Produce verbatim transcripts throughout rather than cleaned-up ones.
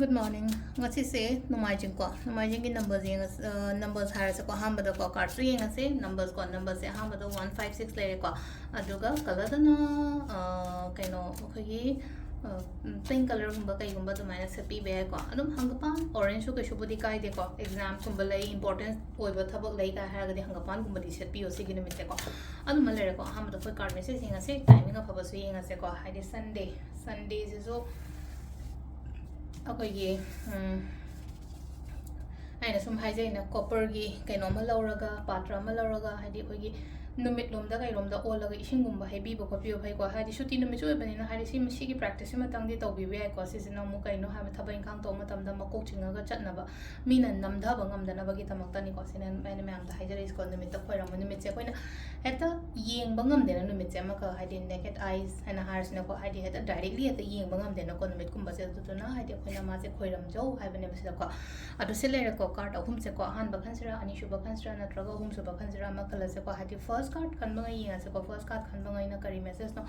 Good morning. ꯉꯁꯤꯁꯦ ꯅꯣꯡꯃꯥꯏꯖꯤꯡꯀꯣ, ꯅꯣꯡꯃꯥꯏꯖꯤꯡꯒꯤ numbers ꯌꯦꯡꯉꯁꯤ꯫ Numbers ꯍꯥꯏꯔꯁꯤꯀꯣ, ꯑꯍꯥꯟꯕꯗꯀꯣ cardꯁꯨ ꯌꯦꯡꯉꯁꯤ꯫ Numbersꯀꯣ, numberꯁꯦ ꯑꯍꯥꯟꯕꯗ one five six ꯂꯩꯔꯦꯀꯣ, ꯑꯗꯨꯒ colorꯗꯅ ꯀꯩꯅꯣ ꯑꯩꯈꯣꯏꯒꯤ pink colorꯒꯨꯝꯕ ꯀꯩꯒꯨꯝꯕ ꯑꯗꯨꯃꯥꯏꯅ ꯁꯦꯠꯄꯤꯕ ꯌꯥꯏꯀꯣ꯫ ꯑꯗꯨꯝ ꯍꯪꯒꯄꯥꯟ orangeꯁꯨ ꯀꯩꯁꯨꯕꯨꯗꯤ ꯀꯥꯏꯗꯦꯀꯣ, examꯒꯨꯝꯕ ꯂꯩ, important ꯑꯣꯏꯕ ꯊꯕꯛ ꯂꯩ ꯀꯥꯏ ꯍꯥꯏꯔꯒꯗꯤ ꯍꯪꯒꯄꯥꯟꯒꯨꯝꯕꯗꯤ ꯁꯦꯠꯄꯤꯌꯣ ꯁꯤꯒꯤ ꯅꯨꯃꯤꯠꯁꯦꯀꯣ꯫ ꯑꯗꯨꯃ ꯂꯩꯔꯦꯀꯣ꯫ ꯑꯍꯥꯟꯕꯗ ꯑꯩꯈꯣꯏ card message ꯌꯦꯡꯉꯁꯤ, timing ꯑꯐꯕꯁꯨ ꯌꯦꯡꯉꯁꯦꯀꯣ꯫ ꯍꯥꯏꯗꯤ Sunday, Sundayꯁꯤꯁꯨ ꯑꯩꯈꯣꯏꯒꯤ ꯑꯩꯅ ꯁꯨꯝ ꯍꯥꯏꯖꯩꯅ, copperꯒꯤ ꯀꯩꯅꯣ ꯑꯃ ꯂꯧꯔꯒ, ꯄꯥꯇ꯭ꯔ ꯑꯃ ꯂꯧꯔꯒ, ꯍꯥꯏꯗꯤ ꯑꯩꯈꯣꯏꯒꯤ ꯅꯨꯃꯤꯠꯂꯣꯝꯗ ꯀꯩꯔꯣꯝꯗ ꯑꯣꯜꯂꯒ ꯏꯁꯤꯡꯒꯨꯝꯕ ꯍꯩꯕꯤꯕ ꯈꯣꯠꯄꯤꯕ ꯐꯩꯀꯣ꯫ ꯍꯥꯏꯗꯤ ꯁꯨꯇꯤ ꯅꯨꯃꯤꯠꯁꯨ ꯑꯣꯏꯕꯅꯤꯅ, ꯍꯥꯏꯗꯤ ꯁꯤ, ꯁꯤꯒꯤ practiceꯁꯤꯃꯇꯪꯗꯤ ꯇꯧꯕꯤꯕ ꯌꯥꯏꯀꯣ꯫ ꯁꯤꯁꯤꯅ ꯑꯃꯨꯛ ꯀꯩꯅꯣ ꯍꯥꯏꯕ, ꯊꯕꯛ ꯏꯪꯈꯥꯡ ꯇꯧꯕ ꯃꯇꯝꯗ ꯃꯀꯣꯛ ꯆꯤꯡꯉꯒ ꯆꯠꯅꯕ, ꯃꯤꯅ ꯅꯝꯊꯕ ꯉꯝꯗꯅꯕꯒꯤꯗꯃꯛꯇꯅꯤꯀꯣ꯫ ꯁꯤꯅ ꯑꯩꯅ ꯃꯌꯥꯝꯗ ꯍꯥꯏꯖꯔꯛꯏꯁꯤꯀꯣ, ꯅꯨꯃꯤꯠꯇ ꯈꯣꯏꯔꯝꯕ ꯅꯨꯃꯤꯠꯁꯦ ꯑꯩꯈꯣꯏꯅ ꯍꯦꯛꯇ ꯌꯦꯡꯕ ꯉꯝꯗꯦꯅ, ꯅꯨꯃꯤꯠꯁꯦ ꯑꯃꯈꯛ ꯍꯥꯏꯗꯤ naked eyes ꯍꯥꯏꯅ ꯍꯥꯏꯔꯁꯤꯅꯀꯣ, ꯍꯥꯏꯗꯤ ꯍꯦꯛꯇ directly ꯍꯦꯛꯇ ꯌꯦꯡꯕ ꯉꯝꯗꯦꯅꯀꯣ ꯅꯨꯃꯤꯠꯀꯨꯝꯕꯁꯦ꯫ ꯑꯗꯨꯗꯨꯅ ꯍꯥꯏꯗꯤ ꯑꯩꯈꯣꯏꯅ ꯃꯥꯁꯦ ꯈꯣꯏꯔꯝꯖꯧ ꯍꯥꯏꯕꯅꯦꯕ ꯁꯤꯗꯀꯣ꯫ ꯑꯗꯨ ꯁꯤ ꯂꯩꯔꯦꯀꯣ, card ꯑꯍꯨꯝꯁꯦꯀꯣ, ꯑꯍꯥꯟꯕ ꯈꯟꯁꯤꯔꯥ, ꯑꯅꯤꯁꯨꯕ ꯈꯟꯁꯤꯔꯥ, ꯅꯠꯇ꯭ꯔꯒ ꯑꯍꯨꯝꯁꯨꯕ ꯈꯟꯁꯤꯔꯥ ꯑꯃ ꯈꯜꯂꯁꯦꯀꯣ꯫ ꯍꯥꯏꯗꯤ first card ꯈꯟꯕꯉꯩ ꯌꯦꯡꯉꯁꯦꯀꯣ꯫ First card ꯈꯟꯕꯉꯩꯅ ꯀꯔꯤ messageꯅꯣ?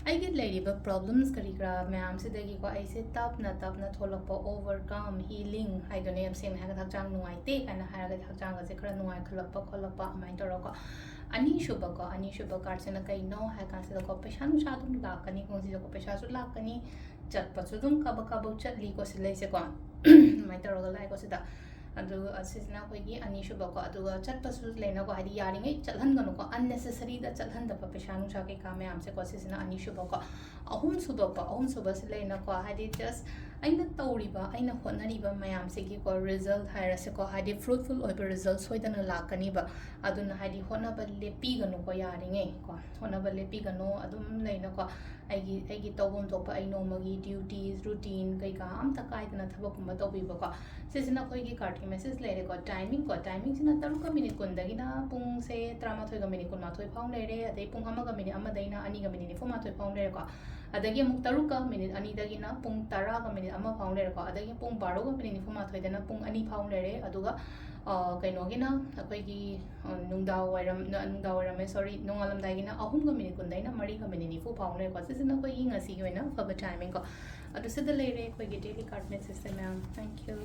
ꯑꯩꯒꯤ ꯂꯩꯔꯤꯕ problems ꯀꯔꯤ ꯀꯔꯥ ꯃꯌꯥꯝꯁꯤꯗꯒꯤꯀꯣ, ꯑꯩꯁꯦ ꯇꯞꯅ ꯇꯞꯅ ꯊꯣꯛꯂꯛꯄ, overcome, healing ꯍꯥꯏꯗꯨꯅꯦ꯫ ꯌꯥꯝ ꯁꯦꯡꯅ ꯍꯥꯏꯔꯒꯗꯤ ꯍꯛꯆꯥꯡ ꯅꯨꯡꯉꯥꯏꯇꯦ ꯀꯥꯏꯅ ꯍꯥꯏꯔꯒꯗꯤ ꯍꯛꯆꯥꯡꯒꯁꯦ ꯈꯔ ꯅꯨꯡꯉꯥꯏꯈꯠꯂꯛꯄ ꯈꯣꯠꯂꯛꯄ ꯑꯗꯨꯃꯥꯏꯅ ꯇꯧꯔꯒꯀꯣ꯫ ꯑꯅꯤꯁꯨꯕꯀꯣ, ꯑꯅꯤꯁꯨꯕ cardꯁꯤꯅ ꯀꯩꯅꯣ ꯍꯥꯏ ꯀꯥꯟꯁꯤꯗꯀꯣ, ꯄꯩꯁꯥ ꯅꯨꯡꯁꯥ ꯑꯗꯨꯝ ꯂꯥꯛꯀꯅꯤ ꯈꯣꯡꯁꯤꯗꯀꯣ, ꯄꯩꯁꯥꯁꯨ ꯂꯥꯛꯀꯅꯤ, ꯆꯠꯄꯁꯨ ꯑꯗꯨꯝ ꯀꯥꯕꯛ ꯀꯥꯕꯛ ꯆꯠꯂꯤꯀꯣ ꯁꯤ ꯂꯩꯁꯦꯀꯣ꯫ ꯑꯗꯨꯃꯥꯏꯅ ꯇꯧꯔꯒ ꯂꯥꯛꯑꯦꯀꯣ ꯁꯤꯗ꯫ ꯑꯗꯨꯒ ꯁꯤꯁꯤꯅ ꯑꯩꯈꯣꯏꯒꯤ ꯑꯅꯤꯁꯨꯕꯀꯣ꯫ ꯑꯗꯨꯒ ꯆꯠꯄꯁꯨ ꯂꯩꯅꯀꯣ, ꯍꯥꯏꯗꯤ ꯌꯥꯔꯤꯉꯩ ꯆꯠꯍꯟꯒꯅꯨꯀꯣ, unnecessaryꯗ ꯆꯠꯍꯟꯗꯕ ꯄꯩꯁꯥ ꯅꯨꯡꯁꯥ ꯀꯩꯀꯥ ꯃꯌꯥꯝꯁꯦꯀꯣ꯫ ꯁꯤꯁꯤꯅ ꯑꯅꯤꯁꯨꯕꯀꯣ꯫ ꯑꯍꯨꯝꯁꯨꯕꯀꯣ, ꯑꯍꯨꯝꯁꯨꯕꯁꯤ ꯂꯩꯅꯀꯣ, ꯍꯥꯏꯗꯤ just ꯑꯩꯅ ꯇꯧꯔꯤꯕ, ꯑꯩꯅ ꯍꯣꯠꯅꯔꯤꯕ ꯃꯌꯥꯝꯁꯤꯒꯤꯀꯣ, result ꯍꯥꯏꯔꯁꯤꯀꯣ, ꯍꯥꯏꯗꯤ fruitful ꯑꯣꯏꯕ result ꯁꯣꯏꯗꯅ ꯂꯥꯛꯀꯅꯤꯕ꯫ ꯑꯗꯨꯅ ꯍꯥꯏꯗꯤ ꯍꯣꯠꯅꯕ ꯂꯦꯞꯄꯤꯒꯅꯨꯀꯣ, ꯌꯥꯔꯤꯉꯩ ꯀꯣ, ꯍꯣꯠꯅꯕ ꯂꯦꯞꯄꯤꯒꯅꯨ꯫ ꯑꯗꯨꯝ ꯂꯩꯅꯀꯣ, ꯑꯩꯒꯤ, ꯑꯩꯒꯤ ꯇꯧꯐꯝ ꯊꯣꯛꯄ ꯑꯩ ꯅꯣꯡꯃꯒꯤ duties, routine ꯀꯩꯀꯥ ꯑꯝꯇ ꯀꯥꯏꯗꯅ ꯊꯕꯛꯀꯨꯝꯕ ꯇꯧꯕꯤꯕꯀꯣ꯫ ꯁꯤꯁꯤꯅ ꯑꯩꯈꯣꯏꯒꯤ cardꯀꯤ message ꯂꯩꯔꯦꯀꯣ꯫ Timingꯀꯣ, timingꯁꯤꯅ ꯇꯔꯨꯛꯀ minute ꯀꯨꯟꯗꯒꯤꯅ ꯄꯨꯡꯁꯦ ꯇꯔꯥꯃꯥꯊꯣꯏꯒ minute ꯀꯨꯟꯃꯥꯊꯣꯏ ꯐꯥꯎ ꯂꯩꯔꯦ꯫ ꯑꯗꯩ ꯄꯨꯡ ꯑꯃꯒ minute ꯑꯃꯗꯩꯅ ꯑꯅꯤꯒ minute ꯅꯤꯐꯨꯃꯥꯊꯣꯏ ꯐꯥꯎ ꯂꯩꯔꯦꯀꯣ꯫ ꯑꯗꯒꯤ ꯑꯃꯨꯛ ꯇꯔꯨꯛꯀ minute ꯑꯅꯤꯗꯒꯤꯅ ꯄꯨꯡ ꯇꯔꯥꯒ minute ꯑꯃ ꯐꯥꯎ ꯂꯩꯔꯦꯀꯣ꯫ ꯑꯗꯒꯤ ꯄꯨꯡ ꯕꯥꯔꯣꯒ minute ꯅꯤꯐꯨꯃꯥꯊꯣꯏꯗꯅ ꯄꯨꯡ ꯑꯅꯤ ꯐꯥꯎ ꯂꯩꯔꯦ꯫ ꯑꯗꯨꯒ ꯑ, ꯀꯩꯅꯣꯒꯤꯅ ꯑꯩꯈꯣꯏꯒꯤ, ꯑ, ꯅꯨꯡꯗꯥꯡ ꯋꯥꯏꯔꯝ, ꯅ-, ꯅꯨꯡꯗꯥꯡ ꯋꯥꯏꯔꯝ, sorry, ꯅꯣꯡꯉꯥꯜꯂꯝꯗꯥꯏꯒꯤꯅ ꯑꯍꯨꯝꯒ ꯃꯤꯅꯤꯠ ꯀꯨꯟꯗꯩꯅ ꯃꯔꯤꯒ ꯃꯤꯅꯤꯠ ꯅꯤꯐꯨ ꯐꯥꯎ ꯂꯩꯔꯦꯀꯣ꯫ ꯁꯤꯁꯤꯅ ꯑꯩꯈꯣꯏꯒꯤ ꯉꯁꯤꯒꯤ ꯑꯣꯏꯅ ꯑꯐꯕ timing ꯀꯣ꯫ ꯑꯗꯨ ꯁꯤꯗ ꯂꯩꯔꯦ ꯑꯩꯈꯣꯏꯒꯤ daily card message ꯁꯦ, ꯃꯌꯥꯝ꯫ Thank you꯫